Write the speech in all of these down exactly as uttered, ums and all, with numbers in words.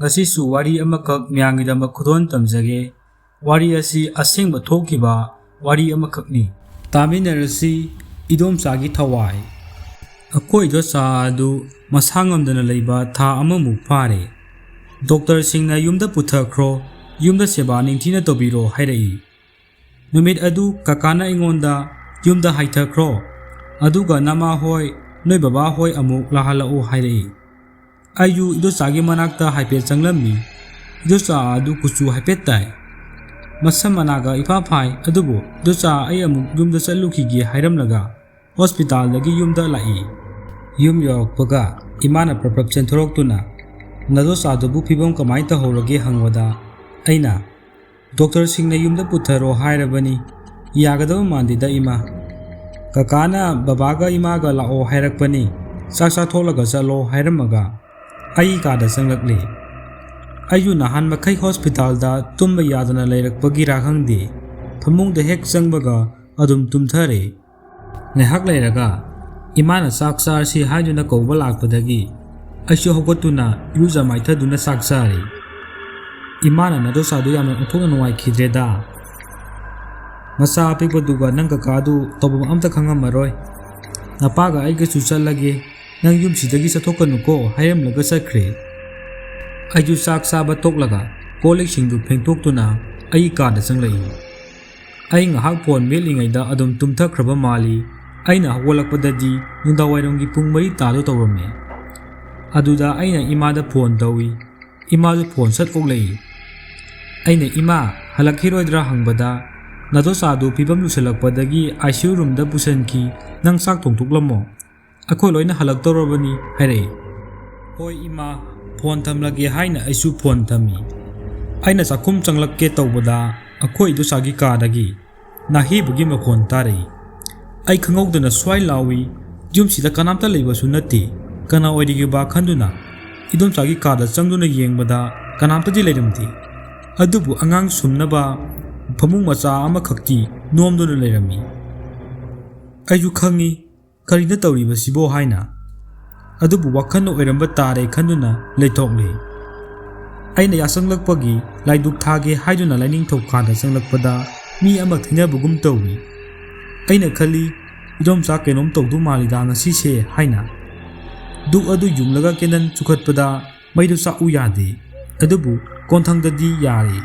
ꯉꯁꯤꯁꯨ ꯋꯥꯔꯤ ꯑꯃꯈꯛ ꯃꯌꯥꯝꯒꯤꯗꯃꯛ ꯈꯨꯗꯣꯜ ꯇꯝꯖꯒꯦ꯫ ꯋꯥꯔꯤ ꯑꯁꯤ ꯑꯁꯦꯡꯕ ꯊꯣꯛꯈꯤꯕ ꯋꯥꯔꯤ ꯑꯃꯈꯛꯅꯤ꯫ ꯇꯥꯃꯤꯟꯅꯔꯁꯤ꯫ ꯏꯗꯣꯝꯆꯥꯒꯤ ꯊꯋꯥꯏ꯫ ꯑꯩꯈꯣꯏ ꯏꯗꯣꯆꯥ ꯑꯗꯨ ꯃꯁꯥ ꯉꯝꯗꯅ ꯂꯩꯕ ꯊꯥ ꯑꯃꯃꯨꯛ ꯐꯥꯔꯦ꯫ ꯗꯣꯛꯇꯔꯁꯤꯡꯅ "ꯌꯨꯝꯗ ꯄꯨꯊꯈ꯭ꯔꯣ, ꯌꯨꯝꯗ ꯁꯦꯕꯥ ꯅꯤꯡꯊꯤꯅ ꯇꯧꯕꯤꯔꯣ" ꯍꯥꯏꯔꯛꯏ꯫ ꯅꯨꯃꯤꯠ ꯑꯗꯨ ꯀꯀꯥꯅ ꯑꯩꯉꯣꯟꯗ "ꯌꯨꯝꯗ ꯍꯥꯏꯊꯈ꯭ꯔꯣ, ꯑꯗꯨꯒ ꯅꯃꯥ ꯍꯣꯏ, ꯅꯣꯏ ꯕꯕꯥ ꯍꯣꯏ ꯑꯃꯨꯛ ꯂꯥꯛꯍꯜꯂꯛꯎ" ꯍꯥꯏꯔꯛꯏ꯫ ꯑꯩꯁꯨ ꯏꯗꯣꯆꯥꯒꯤ ꯃꯅꯥꯛꯇ ꯍꯥꯏꯐꯦꯠ ꯆꯪꯂꯝꯃꯤ꯫ ꯏꯗꯣꯆꯥ ꯑꯗꯨ ꯀꯨꯆꯨ ꯍꯥꯏꯐꯦꯠ ꯇꯥꯏ, ꯃꯁꯝ ꯃꯅꯥꯒ ꯏꯐꯥ ꯐꯥꯏ꯫ ꯑꯗꯨꯕꯨ ꯏꯗꯣꯆꯥ ꯑꯩ ꯑꯃꯨꯛ ꯌꯨꯝꯗ ꯆꯠꯂꯨꯈꯤꯒꯦ ꯍꯥꯏꯔꯝꯂꯒ ꯍꯣꯁꯄꯤꯇꯥꯜꯗꯒꯤ ꯌꯨꯝꯗ ꯂꯥꯛꯏ꯫ ꯌꯨꯝ ꯌꯧꯔꯛꯄꯒ ꯏꯃꯥꯅ ꯄ꯭ꯔꯞ ꯄ꯭ꯔꯞ ꯆꯦꯟꯊꯣꯔꯛꯇꯨꯅ "ꯅꯗꯣꯆꯥꯗꯨꯕꯨ ꯐꯤꯕꯝ ꯀꯃꯥꯏꯅ ꯇꯧꯍꯧꯔꯒꯦ?" ꯍꯪꯕꯗ ꯑꯩꯅ "ꯗꯣꯛꯇꯔꯁꯤꯡꯅ ꯌꯨꯝꯗ ꯄꯨꯊꯔꯣ ꯍꯥꯏꯔꯕꯅꯤ, ꯌꯥꯒꯗꯕ ꯃꯥꯟꯗꯦꯗ ꯏꯃꯥ꯫ ꯀꯀꯥꯅ ꯕꯕꯥꯒ ꯏꯃꯥꯒ ꯂꯥꯛꯑꯣ ꯍꯥꯏꯔꯛꯄꯅꯤ, ꯆꯥꯛ ꯆꯥꯊꯣꯛꯂꯒ ꯆꯠꯂꯣ" ꯍꯥꯏꯔꯝꯃꯒ ꯑꯩ ꯀꯥꯗ ꯆꯪꯂꯛꯂꯤ꯫ ꯑꯩꯁꯨ ꯅꯍꯥꯟ ꯃꯈꯩ ꯍꯣꯁꯄꯤꯇꯥꯜꯗ ꯇꯨꯝꯕ ꯌꯥꯗꯅ ꯂꯩꯔꯛꯄꯒꯤꯔꯥ ꯈꯪꯗꯦ, ꯐꯃꯨꯡꯗ ꯍꯦꯛ ꯆꯪꯕꯒ ꯑꯗꯨꯝ ꯇꯨꯝꯊꯔꯦ꯫ ꯉꯥꯏꯍꯥꯛ ꯂꯩꯔꯒ ꯏꯃꯥꯅ ꯆꯥꯛ ꯆꯥꯔꯁꯤ ꯍꯥꯏꯗꯨꯅ ꯀꯧꯕ ꯂꯥꯛꯄꯗꯒꯤ ꯑꯩꯁꯨ ꯍꯧꯒꯠꯇꯨꯅ ꯏꯔꯨꯖ ꯃꯥꯏꯊꯗꯨꯅ ꯆꯥꯛ ꯆꯥꯔꯦ꯫ ꯏꯃꯥꯅ "ꯅꯗꯣꯆꯥꯗꯨ ꯌꯥꯝꯅ ꯑꯣꯟꯊꯣꯛꯅ ꯅꯨꯡꯉꯥꯏꯈꯤꯗ꯭ꯔꯦꯗ꯫ ꯃꯆꯥ ꯑꯄꯤꯛꯄꯗꯨꯒ ꯅꯪ ꯀꯀꯥꯗꯨ ꯇꯧꯐꯝ ꯑꯝꯇ ꯈꯪꯉꯝꯃꯔꯣꯏ꯫ ꯅꯄꯥꯒ ꯑꯩꯒꯁꯨ ꯆꯠꯂꯒꯦ, ꯅꯪ ꯌꯨꯝꯁꯤꯗꯒꯤ ꯆꯠꯊꯣꯛꯀꯅꯨꯀꯣ" ꯍꯥꯏꯔꯝꯂꯒ ꯆꯠꯈ꯭ꯔꯦ꯫ ꯑꯩꯁꯨ ꯆꯥꯛ ꯆꯥꯕ ꯇꯣꯛꯂꯒ ꯀꯣꯜ ꯂꯤꯛꯁꯤꯡꯗꯨ ꯐꯦꯡꯗꯣꯛꯇꯨꯅ ꯑꯩ ꯀꯥꯗ ꯆꯪꯂꯛꯏ꯫ ꯑꯩ ꯉꯥꯏꯍꯥꯛ ꯐꯣꯟ ꯃꯦꯠꯂꯤꯉꯩꯗ ꯑꯗꯨꯝ ꯇꯨꯝꯊꯈ꯭ꯔꯕ ꯃꯥꯜꯂꯤ꯫ ꯑꯩꯅ ꯍꯧꯒꯠꯂꯛꯄꯗꯗꯤ ꯅꯨꯡꯗꯥꯡꯋꯥꯏꯔꯝꯒꯤ ꯄꯨꯡ ꯃꯔꯤ ꯇꯥꯗꯣ ꯇꯧꯔꯝꯃꯦ꯫ ꯑꯗꯨꯗ ꯑꯩꯅ ꯏꯃꯥꯗ ꯐꯣꯟ ꯇꯧꯏ꯫ ꯏꯃꯥꯁꯨ ꯐꯣꯟ ꯁꯠ ꯑꯣꯛꯂꯛꯏ꯫ ꯑꯩꯅ "ꯏꯃꯥ, ꯍꯜꯂꯛꯈꯤꯔꯣꯏꯗ꯭ꯔꯥ?" ꯍꯪꯕꯗ, "ꯅꯗꯣꯆꯥꯗꯨ ꯐꯤꯕꯝ ꯂꯨꯁꯜꯂꯛꯄꯗꯒꯤ ꯑꯥꯏ ꯁꯤ ꯌꯨ ꯔꯨꯝꯗ ꯄꯨꯁꯤꯟꯈꯤ, ꯅꯪ ꯆꯥꯛ ꯊꯣꯡꯗꯣꯛꯂꯝꯃꯣ, ꯑꯩꯈꯣꯏ ꯂꯣꯏꯅ ꯍꯜꯂꯛꯇꯧꯔꯕꯅꯤ" ꯍꯥꯏꯔꯛꯏ꯫ "ꯍꯣꯏ ꯏꯃꯥ, ꯐꯣꯟ ꯊꯝꯂꯒꯦ" ꯍꯥꯏꯅ ꯑꯩꯁꯨ ꯐꯣꯟ ꯊꯝꯃꯤ꯫ ꯑꯩꯅ ꯆꯥꯛꯈꯨꯝ ꯆꯪꯂꯛꯀꯦ ꯇꯧꯕꯗ ꯑꯩꯈꯣꯏ ꯏꯗꯣꯆꯥꯒꯤ ꯀꯥꯗꯒꯤ ꯅꯥꯍꯦꯕꯒꯤ ꯃꯈꯣꯟ ꯇꯥꯔꯛꯏ꯫ ꯑꯩ ꯈꯪꯍꯧꯗꯅ ꯁ꯭ꯋꯥꯏ ꯂꯥꯎꯏ꯫ ꯌꯨꯝꯁꯤꯗ ꯀꯅꯥꯝꯇ ꯂꯩꯕꯁꯨ ꯅꯠꯇꯦ꯫ ꯀꯅꯥ ꯑꯣꯏꯔꯤꯒꯦꯕ ꯈꯟꯗꯨꯅ ꯏꯗꯣꯝꯆꯥꯒꯤ ꯀꯥꯗ ꯆꯪꯗꯨꯅ ꯌꯦꯡꯕꯗ ꯀꯅꯥꯝꯇꯗꯤ ꯂꯩꯔꯝꯗꯦ꯫ ꯑꯗꯨꯕꯨ ꯑꯉꯥꯡ ꯁꯨꯝꯅꯕ ꯐꯃꯨꯡ ꯃꯆꯥ ꯑꯃꯈꯛꯇꯤ ꯅꯣꯝꯗꯨꯅ ꯂꯩꯔꯝꯃꯤ꯫ ꯑꯩꯁꯨ ꯈꯪꯉꯤ, "ꯀꯔꯤꯅꯣ ꯇꯧꯔꯤꯕꯁꯤꯕꯣ?" ꯍꯥꯏꯅ꯫ ꯑꯗꯨꯕꯨ ꯋꯥꯈꯜꯅ ꯑꯣꯏꯔꯝꯕ ꯇꯥꯔꯦ ꯈꯟꯗꯨꯅ ꯂꯩꯊꯣꯛꯂꯦ꯫ ꯑꯩꯅ ꯌꯥꯆꯪꯂꯛꯄꯒꯤ ꯂꯥꯏꯗꯨꯛ ꯊꯥꯒꯦ ꯍꯥꯏꯗꯨꯅ ꯂꯥꯏꯅꯤꯡꯊꯧ ꯀꯥꯗ ꯆꯪꯂꯛꯄꯗ ꯃꯤ ꯑꯃ ꯊꯦꯡꯅꯕꯒꯨꯝ ꯇꯧꯏ꯫ ꯑꯩꯅ ꯈꯜꯂꯤ, "ꯏꯗꯣꯝꯆꯥ ꯀꯩꯅꯣꯝ ꯇꯧꯗꯧ ꯃꯥꯜꯂꯤꯗ ꯉꯁꯤꯁꯦ" ꯍꯥꯏꯅ꯫ ꯗꯨꯛ ꯑꯗꯨ ꯌꯨꯡꯂꯒ ꯀꯦꯟꯗꯜ ꯆꯨꯈꯠꯄꯗ ꯃꯩꯗꯨ ꯆꯥꯛꯎ ꯌꯥꯗꯦ꯫ ꯑꯗꯨꯕꯨ ꯀꯣꯟꯊꯪꯗꯗꯤ ꯌꯥꯔꯦ꯫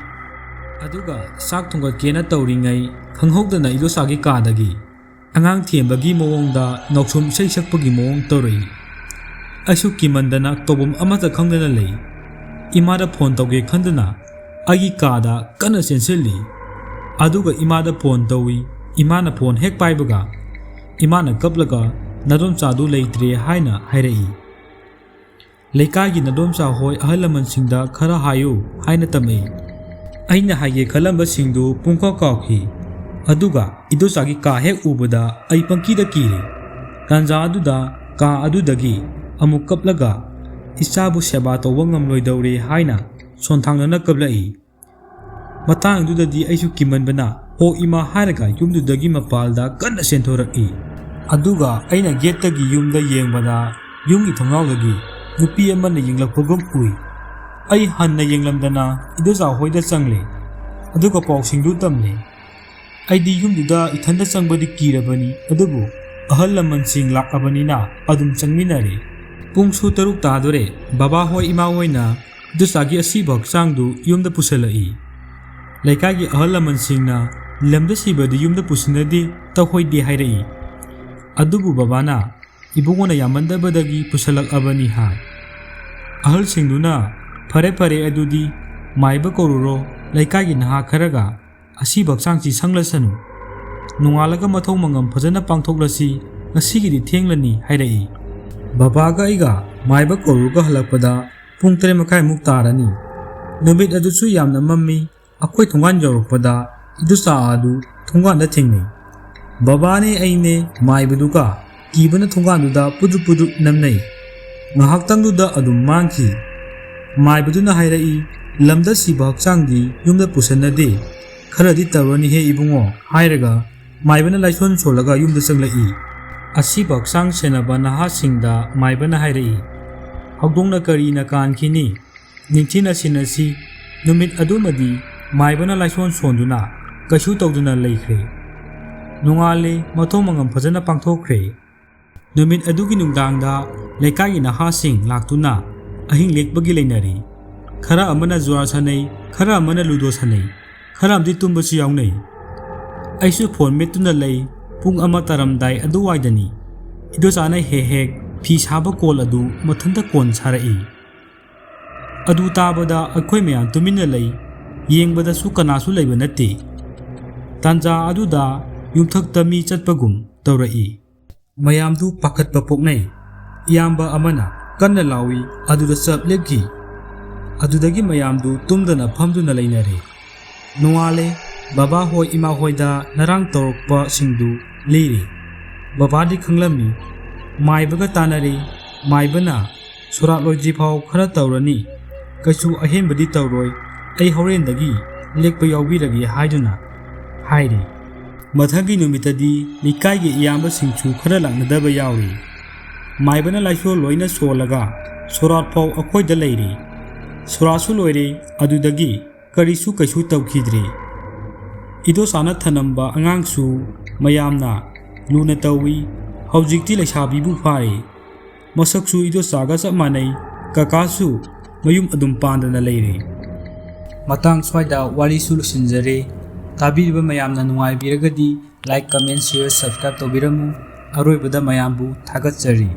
ꯑꯗꯨꯒ ꯆꯥꯛ ꯊꯣꯡꯒꯠꯀꯦꯅ ꯇꯧꯔꯤꯉꯩ ꯈꯪꯍꯧꯗꯅ ꯏꯗꯣꯝꯆꯥꯒꯤ ꯀꯥꯗꯒꯤ ꯑꯉꯥꯡ ꯊꯦꯝꯕꯒꯤ ꯃꯑꯣꯡꯗ ꯅꯥꯎꯁꯨꯝ ꯏꯁꯩ ꯁꯛꯄꯒꯤ ꯃꯑꯣꯡ ꯇꯧꯔꯛꯏ꯫ ꯑꯩꯁꯨ ꯀꯤꯃꯟꯗꯅ ꯇꯧꯐꯝ ꯑꯃꯠꯇ ꯈꯪꯗꯅ ꯂꯩ꯫ ꯏꯃꯥꯗ ꯐꯣꯟ ꯇꯧꯒꯦ ꯈꯟꯗꯨꯅ ꯑꯩꯒꯤ ꯀꯥꯗ ꯀꯟꯅ ꯆꯦꯟꯁꯤꯜꯂꯤ꯫ ꯑꯗꯨꯒ ꯏꯃꯥꯗ ꯐꯣꯟ ꯇꯧꯏ꯫ ꯏꯃꯥꯅ ꯐꯣꯟ ꯍꯦꯛ ꯄꯥꯏꯕꯒ ꯏꯃꯥꯅ ꯀꯞꯂꯒ, "ꯅꯗꯣꯝꯆꯥꯗꯨ ꯂꯩꯇ꯭ꯔꯦ" ꯍꯥꯏꯅ ꯍꯥꯏꯔꯛꯏ꯫ "ꯂꯩꯀꯥꯏꯒꯤ ꯅꯗꯣꯝꯆꯥ ꯍꯣꯏ ꯑꯍꯜ ꯂꯃꯟꯁꯤꯡꯗ ꯈꯔ ꯍꯥꯏꯌꯨ" ꯍꯥꯏꯅ ꯇꯝꯃꯛꯏ꯫ ꯑꯩꯅ ꯍꯥꯏꯒꯦ ꯈꯜꯂꯝꯕꯁꯤꯡꯗꯨ ꯄꯨꯡꯀꯥꯎ ꯀꯥꯎꯈꯤ꯫ ꯑꯗꯨꯒ ꯏꯗꯣꯝꯆꯥꯒꯤ ꯀꯥ ꯍꯦꯛ ꯎꯕꯗ ꯑꯩ ꯄꯪꯀꯤꯗ ꯀꯤꯔꯦ꯫ ꯇꯥꯟꯖꯥ ꯑꯗꯨꯗ ꯀꯥ ꯑꯗꯨꯗꯒꯤ ꯑꯃꯨꯛ ꯀꯞꯂꯒ, "ꯏꯆꯥꯕꯨ ꯁꯦꯕꯥ ꯇꯧꯕ ꯉꯝꯂꯣꯏꯗꯧꯔꯦ" ꯍꯥꯏꯅ ꯁꯣꯟꯊꯥꯡꯅꯅ ꯀꯞꯂꯛꯏ꯫ ꯃꯇꯥꯡꯗꯨꯗꯗꯤ ꯑꯩꯁꯨ ꯀꯤꯃꯟꯕꯅ "ꯍꯣ ꯏꯃꯥ" ꯍꯥꯏꯔꯒ ꯌꯨꯝꯗꯨꯗꯒꯤ ꯃꯄꯥꯜꯗ ꯀꯟꯅ ꯆꯦꯟꯊꯣꯔꯛꯏ꯫ ꯑꯗꯨꯒ ꯑꯩꯅ ꯒꯦꯠꯇꯒꯤ ꯌꯨꯝꯗ ꯌꯦꯡꯕꯗ ꯌꯨꯝꯒꯤ ꯊꯣꯡꯅꯥꯎꯗꯒꯤ ꯅꯨꯄꯤ ꯑꯃꯅ ꯌꯦꯡꯂꯛꯄꯒꯨꯝ ꯎꯏ꯫ ꯑꯩ ꯍꯟꯅ ꯌꯦꯡꯂꯝꯗꯅ ꯏꯗꯣꯝꯆꯥ ꯍꯣꯏꯗ ꯆꯪꯂꯦ꯫ ꯑꯗꯨꯒ ꯄꯥꯎꯁꯤꯡꯗꯨ ꯇꯝꯂꯦ꯫ ꯑꯩꯗꯤ ꯌꯨꯝꯗꯨꯗ ꯏꯊꯟꯗ ꯆꯪꯕꯗꯤ ꯀꯤꯔꯕꯅꯤ, ꯑꯗꯨꯕꯨ ꯑꯍꯜ ꯂꯃꯟꯁꯤꯡ ꯂꯥꯛꯂꯕꯅꯤꯅ ꯑꯗꯨꯝ ꯆꯪꯃꯤꯟꯅꯔꯦ꯫ ꯄꯨꯡꯁꯨ ꯇꯔꯨꯛ ꯇꯥꯗꯣꯔꯦ꯫ ꯕꯕꯥ ꯍꯣꯏ ꯏꯃꯥ ꯍꯣꯏꯅ ꯏꯗꯣꯝꯆꯥꯒꯤ ꯑꯁꯤꯕ ꯍꯛꯆꯥꯡꯗꯨ ꯌꯨꯝꯗ ꯄꯨꯁꯤꯜꯂꯛꯏ꯫ ꯂꯩꯀꯥꯏꯒꯤ ꯑꯍꯜ ꯂꯃꯟꯁꯤꯡꯅ "ꯂꯝꯗ ꯁꯤꯕꯗꯤ ꯌꯨꯝꯗ ꯄꯨꯁꯤꯟꯅꯗꯦ, ꯇꯧꯍꯩꯗꯦ" ꯍꯥꯏꯔꯛꯏ꯫ ꯑꯗꯨꯕꯨ ꯕꯕꯥꯅ ꯏꯕꯨꯡꯉꯣꯅ ꯌꯥꯝꯃꯟꯗꯕꯗꯒꯤ ꯄꯨꯁꯜꯂꯛꯂꯕꯅꯤ ꯍꯥꯏ꯫ ꯑꯍꯜꯁꯤꯡꯗꯨꯅ "ꯐꯔꯦ ꯐꯔꯦ, ꯑꯗꯨꯗꯤ ꯃꯥꯏꯕ ꯀꯧꯔꯨꯔꯣ, ꯂꯩꯀꯥꯏꯒꯤ ꯅꯍꯥ ꯈꯔꯒ ꯑꯁꯤꯕ ꯍꯛꯆꯥꯡꯁꯤ ꯁꯪꯂꯁꯅꯨ꯫ ꯅꯣꯡꯉꯥꯜꯂꯒ ꯃꯊꯧ ꯃꯉꯝ ꯐꯖꯅ ꯄꯥꯡꯊꯣꯛꯂꯁꯤ, ꯉꯁꯤꯒꯤꯗꯤ ꯊꯦꯡꯂꯅꯤ" ꯍꯥꯏꯔꯛꯏ꯫ ꯕꯕꯥꯒ ꯑꯩꯒ ꯃꯥꯏꯕ ꯀꯧꯔꯨꯔꯒ ꯍꯜꯂꯛꯄꯗ ꯄꯨꯡ ꯇꯔꯦꯠ ꯃꯈꯥꯏꯃꯨꯛ ꯇꯥꯔꯅꯤ꯫ ꯅꯨꯃꯤꯠ ꯑꯗꯨꯁꯨ ꯌꯥꯝꯅ ꯃꯝꯃꯤ꯫ ꯑꯩꯈꯣꯏ ꯊꯣꯡꯒꯥꯟ ꯌꯧꯔꯛꯄꯗ ꯏꯗꯣꯝꯆꯥ ꯑꯗꯨ ꯊꯣꯡꯒꯥꯟꯗ ꯊꯦꯡꯅꯩ꯫ ꯕꯕꯥꯅꯦ ꯑꯩꯅꯦ ꯃꯥꯏꯕꯗꯨꯒ ꯀꯤꯕꯅ ꯊꯣꯡꯒꯥꯟꯗꯨꯗ ꯄꯨꯗ꯭ꯔꯨꯞ ꯄꯨꯗ꯭ꯔꯨꯞ ꯅꯝꯅꯩ꯫ ꯉꯥꯏꯍꯥꯛꯇꯪꯗꯨꯗ ꯑꯗꯨꯝ ꯃꯥꯡꯈꯤ꯫ ꯃꯥꯏꯕꯗꯨꯅ ꯍꯥꯏꯔꯛꯏ, "ꯂꯝꯗ ꯁꯤꯕ ꯍꯛꯆꯥꯡꯗꯤ ꯌꯨꯝꯗ ꯄꯨꯁꯟꯅꯗꯦ꯫ ꯈꯔꯗꯤ ꯇꯧꯔꯅꯤꯍꯦ ꯏꯕꯨꯡꯉꯣ" ꯍꯥꯏꯔꯒ ꯃꯥꯏꯕꯅ ꯂꯥꯏꯁꯣꯟ ꯁꯣꯜꯂꯒ ꯌꯨꯝꯗ ꯆꯪꯂꯛꯏ꯫ ꯑꯁꯤꯕ ꯍꯛꯆꯥꯡ ꯁꯦꯟꯅꯕ ꯅꯍꯥꯁꯤꯡꯗ ꯃꯥꯏꯕꯅ ꯍꯥꯏꯔꯛꯏ, "ꯍꯧꯗꯣꯡꯅ ꯀꯔꯤꯅ ꯀꯥꯟꯈꯤꯅꯤ? ꯅꯤꯡꯊꯤꯅ ꯁꯤꯟꯅꯁꯤ꯫ ꯅꯨꯃꯤꯠ ꯑꯗꯨꯃꯗꯤ ꯃꯥꯏꯕꯅ ꯂꯥꯏꯁꯣꯟ ꯁꯣꯟꯗꯨꯅ ꯀꯩꯁꯨ ꯇꯧꯗꯨꯅ ꯂꯩꯈ꯭ꯔꯦ꯫ ꯅꯣꯡꯉꯥꯜꯂꯦ, ꯃꯊꯧ ꯃꯉꯝ ꯐꯖꯅ ꯄꯥꯡꯊꯣꯛꯈ꯭ꯔꯦ꯫ ꯅꯨꯃꯤꯠ ꯑꯗꯨꯒꯤ ꯅꯨꯡꯗꯥꯡꯗ ꯂꯩꯀꯥꯏꯒꯤ ꯅꯍꯥꯁꯤꯡ ꯂꯥꯛꯇꯨꯅ ꯑꯍꯤꯡ ꯂꯦꯛꯄꯒꯤ ꯂꯩꯅꯔꯤ꯫ ꯈꯔ ꯑꯃꯅ ꯖꯨꯋꯥꯔ ꯁꯥꯟꯅꯩ, ꯈꯔ ꯑꯃꯅ ꯂꯨꯗꯣ ꯁꯥꯟꯅꯩ, ꯈꯔ ꯑꯃꯗꯤ ꯇꯨꯝꯕꯁꯨ ꯌꯥꯎꯅꯩ꯫ ꯑꯩꯁꯨ ꯐꯣꯟ ꯃꯦꯠꯇꯨꯅ ꯂꯩ꯫ ꯄꯨꯡ ꯑꯃ ꯇꯥꯔꯝꯗꯥꯏ ꯑꯗꯨꯋꯥꯏꯗꯅꯤ꯫ ꯏꯗꯣꯆꯥꯅ ꯍꯦꯛ ꯍꯦꯛ ꯐꯤ ꯁꯥꯕ ꯀꯣꯜ ꯑꯗꯨ ꯃꯊꯟꯇ ꯀꯣꯟ ꯁꯥꯔꯛꯏ꯫ ꯑꯗꯨ ꯇꯥꯕꯗ ꯑꯩꯈꯣꯏ ꯃꯌꯥꯝ ꯇꯨꯃꯤꯟꯅ ꯂꯩ꯫ ꯌꯦꯡꯕꯗꯁꯨ ꯀꯅꯥꯁꯨ ꯂꯩꯕ ꯅꯠꯇꯦ꯫ ꯇꯥꯟꯖꯥ ꯑꯗꯨꯗ ꯌꯨꯝꯊꯛꯇ ꯃꯤ ꯆꯠꯄꯒꯨꯝ ꯇꯧꯔꯛꯏ꯫ ꯃꯌꯥꯝꯗꯨ ꯄꯥꯈꯠꯄ ꯄꯣꯛꯅꯩ꯫ ꯏꯌꯥꯝꯕ ꯑꯃꯅ ꯀꯟꯅ ꯂꯥꯎꯏ, ꯑꯗꯨꯗ ꯆꯞ ꯂꯦꯞꯈꯤ꯫ ꯑꯗꯨꯗꯒꯤ ꯃꯌꯥꯝꯗꯨ ꯇꯨꯝꯗꯅ ꯐꯝꯗꯨꯅ ꯂꯩꯅꯔꯦ꯫ ꯅꯣꯡꯉꯥꯜꯂꯦ, ꯕꯕꯥ ꯍꯣꯏ ꯏꯃꯥ ꯍꯣꯏꯗ ꯉꯔꯥꯡ ꯇꯧꯔꯛꯄꯁꯤꯡꯗꯨ ꯂꯤꯔꯤ꯫ ꯕꯕꯥꯗꯤ ꯈꯪꯂꯝꯃꯤ꯫ ꯃꯥꯏꯕꯒ ꯇꯥꯟꯅꯔꯤ꯫ ꯃꯥꯏꯕꯅ "ꯁꯣꯔꯥꯠ ꯂꯣꯏꯗ꯭ꯔꯤꯐꯥꯎ ꯈꯔ ꯇꯧꯔꯅꯤ, ꯀꯩꯁꯨ ꯑꯍꯦꯟꯕꯗꯤ ꯇꯧꯔꯣꯏ, ꯑꯩ ꯍꯣꯔꯦꯟꯗꯒꯤ ꯂꯦꯛꯄ ꯌꯥꯎꯕꯤꯔꯒꯦ" ꯍꯥꯏꯗꯨꯅ ꯍꯥꯏꯔꯤ꯫ ꯃꯊꯪꯒꯤ ꯅꯨꯃꯤꯠꯇꯗꯤ ꯂꯩꯀꯥꯏꯒꯤ ꯏꯌꯥꯝꯕꯁꯤꯡꯁꯨ ꯈꯔ ꯂꯥꯛꯅꯗꯕ ꯌꯥꯎꯔꯤ꯫ ꯃꯥꯏꯕꯅ ꯂꯥꯏꯁꯣꯟ ꯂꯣꯏꯅ ꯁꯣꯜꯂꯒ ꯁꯣꯔꯥꯠ ꯐꯥꯎ ꯑꯩꯈꯣꯏꯗ ꯂꯩꯔꯤ꯫ ꯁꯣꯔꯥꯠꯁꯨ ꯂꯣꯏꯔꯦ, ꯑꯗꯨꯗꯒꯤ ꯀꯔꯤꯁꯨ ꯀꯩꯁꯨ ꯇꯧꯈꯤꯗ꯭ꯔꯦ꯫ ꯏꯗꯣꯆꯥꯅ ꯊꯅꯝꯕ ꯑꯉꯥꯡꯁꯨ ꯃꯌꯥꯝꯅ ꯂꯨꯅ ꯇꯧꯏ꯫ ꯍꯧꯖꯤꯛꯇꯤ ꯂꯩꯁꯥꯕꯤꯕꯨ ꯐꯥꯔꯦ꯫ ꯃꯁꯛꯁꯨ ꯏꯗꯣꯆꯥꯒ ꯆꯞ ꯃꯥꯟꯅꯩ꯫ ꯀꯀꯥꯁꯨ ꯃꯌꯨꯝ ꯑꯗꯨꯝ ꯄꯥꯟꯗꯅ ꯂꯩꯔꯦ꯫ ꯃꯇꯥꯡ ꯁ꯭ꯋꯥꯏꯗ ꯋꯥꯔꯤꯁꯨ ꯂꯣꯏꯁꯤꯟꯖꯔꯦ꯫ ꯇꯥꯕꯤꯔꯤꯕ ꯃꯌꯥꯝꯅ ꯅꯨꯡꯉꯥꯏꯕꯤꯔꯒꯗꯤ like, comment, share, subscribe ꯇꯧꯕꯤꯔꯝꯃꯨ꯫ ꯑꯔꯣꯏꯕꯗ ꯃꯌꯥꯝꯕꯨ ꯊꯥꯒꯠꯆꯔꯤ꯫